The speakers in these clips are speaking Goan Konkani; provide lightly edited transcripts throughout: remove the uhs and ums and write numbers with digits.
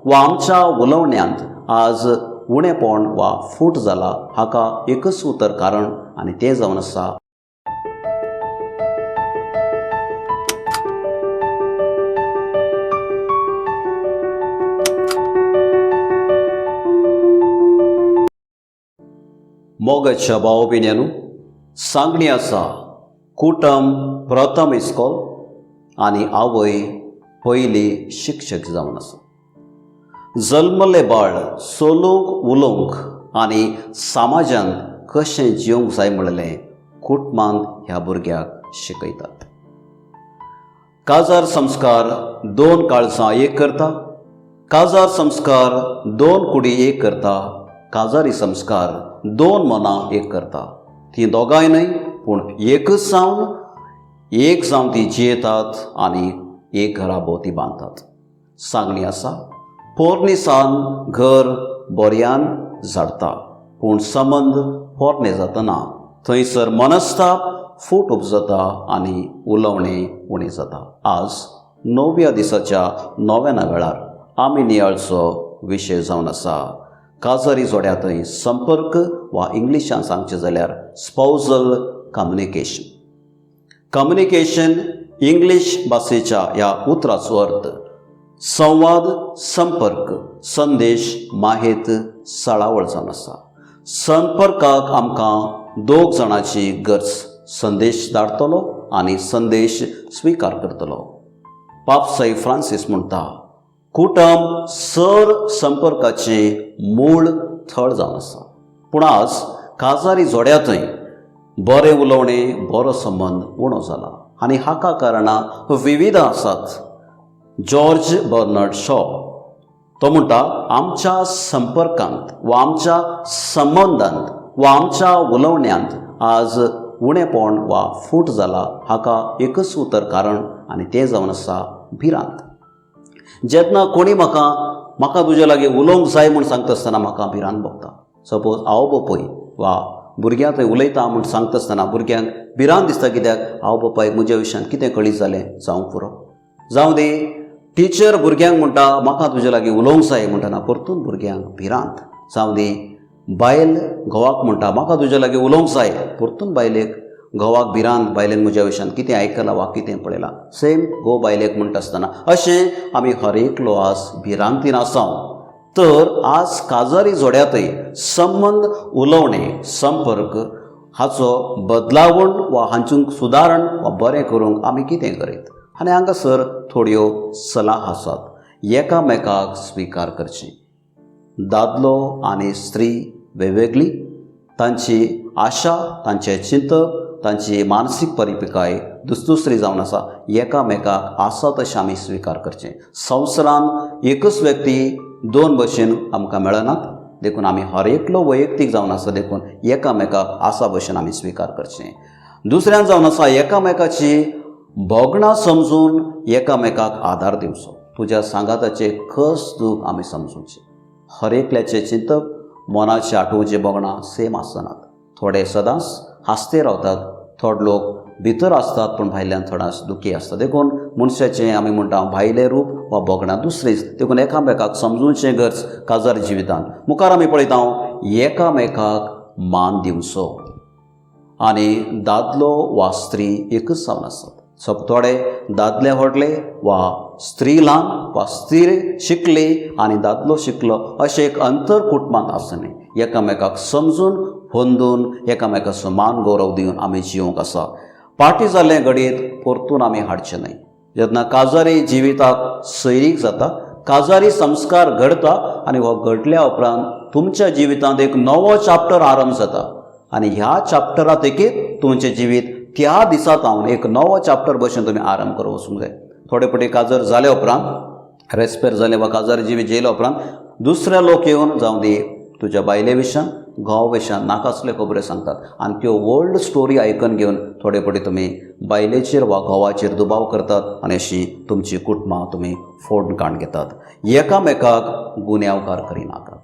वा आमच्या उलोवण्यांत आज उणेपण वा फूट जाला हाका एकच उतर कारण आनी तें जावन आसा मोगाच्या भाव भयण्यांनो, सांगणी आसा, कुटम प्रथम इस्कोल आनी आवय पयली शिक्षक जावन आसा. जल्मल्लें बाळ चलूंक, उलोवंक आनी समाजांत कशें जिवंक जाय म्हणलें कुटुंबांत ह्या भुरग्याक शिकयतात. काजार संस्कार दोन काळजां एक करता. काजार संस्कार दोन कुडी एक करता. काजारी संस्कार दोन मनां एक करता. तीं दोगांय न्हय पूण एकच जावन, एक जावन ती जियेतात आनी एक घराबो ती बांदतात. सांगणी आसा, पोरणी सान घर बऱ्यान झाडटा, पूण संबंद पोरणे जातना थंयसर मनस्ताप, फूट उपजता आनी उलोवणें उणें जाता. आज णव्या दिसाच्या नव्याना वेळार आमी नियाळचो विशय जावन आसा काजारी जोड्या थंय संपर्क वा इंग्लिशान सांगचें जाल्यार स्पावजल कम्युनिकेशन. कम्युनिकेशन इंग्लीश भाशेच्या ह्या उतराचो अर्थ संवाद, संपर्क, संदेश, माहेत, सळावळ जावन आसा. संपर्काक आमकां दोग जाणांची गरज, संदेश धाडटलो आनी संदेश स्विकार करतलो. पापसाई फ्रांसीस म्हणटा, कुटुंब सर संपर्काचें मूळ थळ जावन आसा. पूण आज काजारी जोड्यांतय बरें उलोवणें, बरो संबंद उणो जाला आनी हाका कारणां विविध आसात. जॉर्ज बर्नर्ड शॉ तो म्हणटा, आमच्या संपर्कांत वा आमच्या संबंदांत वा आमच्या उलोवण्यांत आज उणेपण वा फूट जाला हाका एकच उतर कारण आनी तें जावन आसा भिरांत. जेन्ना कोणी म्हाका म्हाका तुजे लागीं उलोवंक जाय म्हूण सांगता आसतना म्हाका भिरांत भोगता. सपोज आवय बापूय वा भुरग्यां थंय उलयता म्हूण सांगता आसतना भुरग्यांक भिरांत दिसता, कित्याक आवय बापायक म्हज्या विशयान कितें कळीत जालें जावंक पुरो. जावं दी, टिचर भुरग्यांक म्हणटा, म्हाका तुजे लागीं उलोवंक जाय म्हणटना परतून भुरग्यांक भिरांत. जावं दी, बायल घोवाक म्हणटा, म्हाका तुजे लागीं उलोवंक जाय, परतून बायलेक घोवाक भिरांत, बायलेन म्हज्या विशयान कितें आयकलां वा कितें पळयलां. सेम घोव बायलेक म्हणटा आसतना. अशें आमी हर एकलो आज भिरांतीन आसा. तर आज काजारी जोड्यांतय संबंद, उलोवणें, संपर्क हाचो बदलावण वा हांचूंक सुदारण वा बरें करूंक आमी कितें करीत? आनी हांगासर थोड्यो सलाह आसात. एकामेकाक स्विकार करचें. दादलो आनी स्त्री वेगवेगळी, तांची आशा, तांचें चिंतप, तांची मानसीक परिपिकाय दुसरी जावन आसा. एकामेकाक आसा तशें आमी स्विकार करचें. संवसारांत एकच व्यक्ती दोन भशेन आमकां मेळनात, देखून आमी हर एकलो वैयक्तीक जावन आसा, देखून एकामेकाक आसा भशेन आमी स्विकार करचें. दुसऱ्यान जावन आसा, एकामेकाची भोगणां समजून एकामेकाक आदार दिवचो. तुज्या सांगाताचे कस दूख आमी समजूचे. हर एकल्याचें चिंतप, मनाचे आठोवचे भोगणां सेम आसनात. थोडे सदांच हांसते रावतात, थोडे लोक भितर आसतात पूण भायल्यान थोडांच दुखी आसता. देखून मनशाचें आमी म्हणटा भायलें रूप वा भोगणां दुसरीच, देखून एकामेकाक समजूचें गरज. काजार जिवितांत मुखार आमी पळयता, एकामेकाक मान दिवचो आनी दादलो वा स्त्री एकच जावन आसतात. सप थोडे दादले व्हडले वा स्त्री ल्हान वा स्त्री शिकली आनी दादलो शिकलो अशें एक अंतर कुटुंबांत आसना. एकामेकाक समजून, होंदून, एकामेकाचो मान गौरव दिवन आमी जिवंक आसा. पाटी जाल्लें घडयेत परतून आमी हाडचें न्हय. जेन्ना काजारी जिविताक सैरीक जाता, काजारी संस्कार घडता आनी हो घडल्या उपरांत तुमच्या जिवितांत एक नवो चाप्टर आरंभ जाता आनी ह्या चाप्टरांत एक तुमचें जिवीत त्या दिसा सावन एक नवो चाप्टर भशेन तुमी आरंभ करूंक वचूंक जाय. थोडे फावटी काजर जाल्या उपरांत, रेस्पेर जाले वा काजार जिवीत जेयल्या उपरांत दुसरे लोक येवन, जावं दी तुज्या बायले विशयान, घोव विशयान नाकासल्यो खबऱ्यो सांगतात आनी त्यो व्हड स्टोरी आयकून घेवन थोडे फावटी तुमी बायलेचेर वा घोवाचेर दुबाव करतात आनी अशी तुमची कुटुंबां तुमी फोड काण घेतात. एकामेकाक गुन्यांवकार करिनाकात.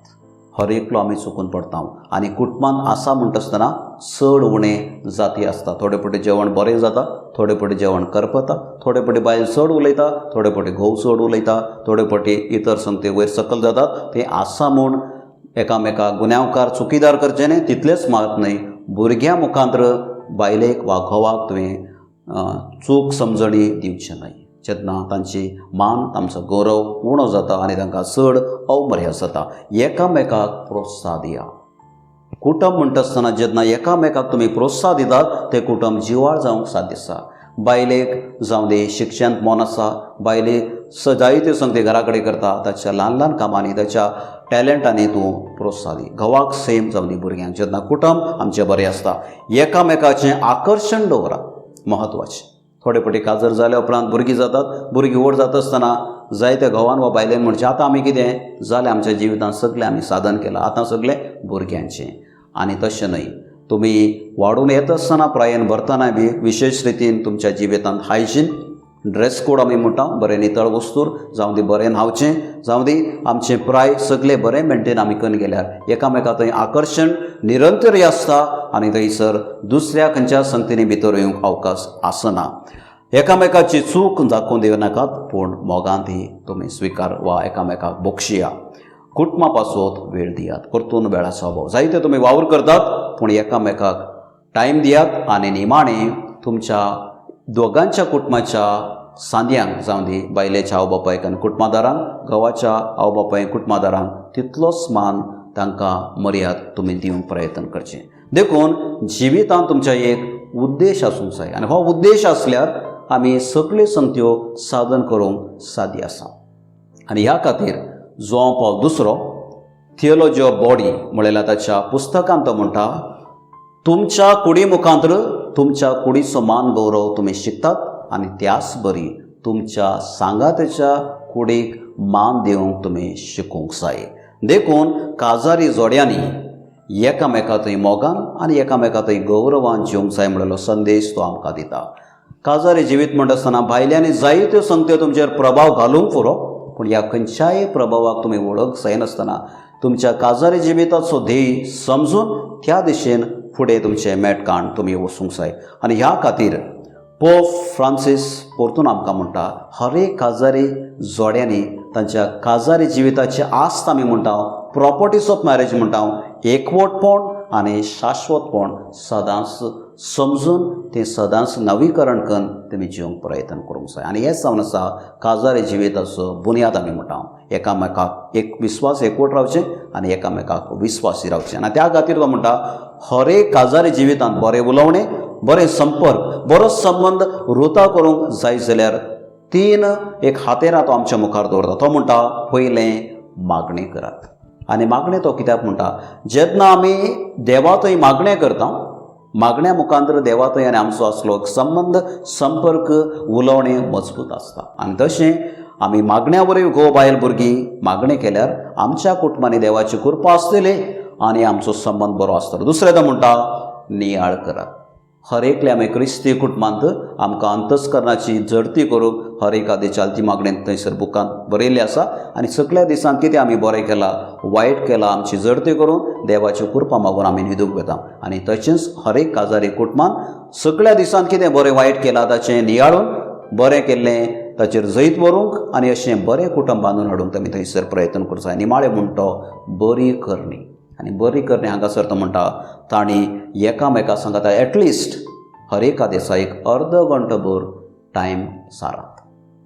हर एकलो आमी चुकून पडटा आनी कुटुंबान आसा म्हणटा आसतना चड उणें जाती आसता. थोडे फावटी जेवण बरें जाता, थोडे फावटी जेवण करपता, थोडे फावटी बायल चड उलयता, थोडे फावटी घोव चड उलयता, थोडे फावटी इतर संगती वयर सकल जातात. तें आसा म्हूण एकामेकाक गुन्यांवकार चुकीदार करचें न्हय. तितलेंच मात न्हय, भुरग्यां मुखांत्र बायलेक वा घोवाक तुवें चूक समजणी दिवचें न्हय. जेन्ना तांची मान, तांचो गौरव उणो जाता आनी तांकां चड अवमर्याद जाता. एकामेकाक प्रोत्साहन दिया. कुटुंब म्हणटा आसतना जेन्ना एकामेकाक तुमी प्रोत्साहन दितात, तें कुटुंब जिवाळ जावंक साध्य आसा. बायलेक जावं दी शिक्षणांत मन आसा, बायलेक जायत्यो संगती घरा कडेन करता, ताच्या ल्हान ल्हान कामांनी, ताच्या टॅलंटांनी तूं प्रोत्साहन दी. घोवाक सेम, जावं दी भुरग्यांक. जेन्ना कुटुंब आमचें बरें आसता. एकामेकाचें आकर्शण दवरात, म्हत्वाचें. थोडे फावटी काजर जाल्या उपरांत भुरगीं जातात. भुरगीं व्हड जाता आसतना जायत्या घोवान वा बायलेन म्हणचें, आतां आमी कितें जालें, आमच्या जिवितांत सगळें आमी साधन केलां, आतां सगळें भुरग्यांचें. आनी तशें न्हय. तुमी वाडून येता आसतना, प्रायेन भरतना बी विशेश रितीन तुमच्या जिवितांत हायजीन, ड्रेस कोड आमी म्हणटा, बरें नितळ वस्तूर जावं दी, बरें न्हांवचें जावं दी, आमचें प्राय सगळें बरें मेंटेन आमी करून गेल्यार एकामेका थंय आकर्शण निरंतर आसता आनी थंयसर दुसऱ्या खंयच्या संगतींनी भितर येवंक अवकाश आसना. एकामेकाची चूक दाखोवन दिवनाकात, पूण मोगान ती तुमी स्विकार वा एकामेकाक बक्षिया. कुटुंबा पासत वेळ दियात. परतून वेळाचो अभाव. जायते तुमी वावर करतात, पूण एकामेकाक टायम दियात. आनी निमाणें तुमच्या दोगांच्या कुटुंबाच्या सांद्यांक, जावं दी बायलेच्या आवय बापायक आनी कुटुंबादारांक, घोवाच्या आवय बापायक, कुटुंबादारांक तितलोच मान, तांकां मर्याद तुमी दिवंक प्रयत्न करचें. देखून जिवितांत तुमच्या एक उद्देश आसूंक जाय आनी हो उद्देश आसल्यार आमी सगल्यो संगत्यो साधन करूंक साध्य आसा. आनी ह्या खातीर जुआंव पावल दुसरो थियोलॉजी ऑफ बॉडी म्हणलेल्या ताच्या पुस्तकांत तो म्हणटा, तुमच्या कुडी मुखांत्र तुमच्या कुडीचो मान गौरव तुमी शिकतात आनी त्याच बरी तुमच्या सांगाताच्या कुडीक मान दिवंक तुमी शिकूंक जाय. देखून काजारी जोड्यांनी एकामेका थंय मोगान आनी एकामेका थंय गौरवान जिवंक जाय म्हणलेलो संदेश तो आमकां दिता. काजारी जिवीत म्हणटा आसतना भायल्यांनी जायत्यो संगत्यो तुमचेर प्रभाव घालूंक पुरो, पूण ह्या खंयच्याय प्रभावाक तुमी वळख जायनासतना तुमच्या काजारी जिविताचो ध्येय समजून त्या दिशेन फुडें तुमचें मेटकाण तुमी वचूंक जाय. आनी ह्या खातीर पोप फ्रांसीस परतून आमकां म्हणटा, हर एक काजारी जोड्यांनी तांच्या काजारी जिविताची आस्त आमी म्हणटा, प्रॉपर्टीज ऑफ मॅरेज म्हणटा, एकवटपण आनी शाश्वतपण सदांच समजून तें सदांच नवीकरण करून तुमी जिवंक प्रयत्न करूंक जाय. आनी हेंच जावन आसा काजारी जिविताचो बुन्याद आमी म्हणटा, एकामेकाक एक विस्वास, एकवट रावचें आनी एकामेकाक विस्वासी रावचें. आनी त्या खातीर तो म्हणटा, हर एक काजारी जिवितांत बरें उलोवणें, बरें संपर्क, बरो संबंद रुता करूंक जाय जाल्यार तीन एक हातेरां तो आमच्या मुखार दवरता. तो म्हणटा, पयलें मागणें करात. आनी मागणें तो कित्याक म्हणटा? जेन्ना आमी देवा थंय मागणें करता, मागण्या मुखांतर देवा थंय आनी आमचो आसलो एक संबंद, संपर्क, उलोवणें मजबूत आसता. आनी तशें आमी मागण्या वरवीं घोव बायल भुरगीं मागणें केल्यार आमच्या कुटुंबांनी देवाची कृपा आसतली आनी आमचो संबंद बरो आसतलो. दुसरें तो म्हणटा, नियाळ करात. हर एकले आमी क्रिस्ती कुटुंबांत आमकां अंतस्करणाची जडती करूंक हर एका चालती मागणेंत थंयसर बुकांत बरयल्लें आसा. आनी सगल्या दिसांत कितें आमी बरें केलां, वायट केलां, आमची जडती करून देवाची कृपा मागून आमी न्हिदूंक वता. आनी तशेंच हर एक काजारी कुटुंबांत सगल्या दिसांत कितें बरें वायट केलां ताचें नियाळून बरें केल्लें ताचेर जैत व्हरूंक आनी अशें बरें कुटुंब बांदून हाडूंक तुमी थंयसर प्रयत्न करूंक जाय. निमाणें म्हणटा बरी करणी. आनी बरी करणी हांगासर तो म्हणटा, तांणी एकामेका सांगाता एटलिस्ट हर एका दिसा एक अर्द घंटो टायम सारात.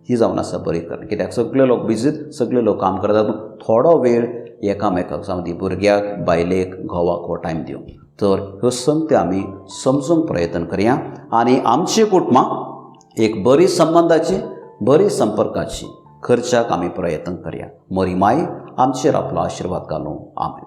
ही जावन आसा बरी करणी. कित्याक सगळे लोक बिजीत, सगळे लोक काम करतात, पूण थोडो वेळ एकामेकाक, जावं दी भुरग्याक, बायलेक, घोवाक हो टायम दिवंक. तर ह्यो संगत्यो आमी समजूंक प्रयत्न करया आनी आमची कुटुंबां एक बरी संबंदाची, बरी संपर्काची करच्याक आमी प्रयत्न करया. मरी माय आमचेर आपलो आशिर्वाद घालूं. आमेन.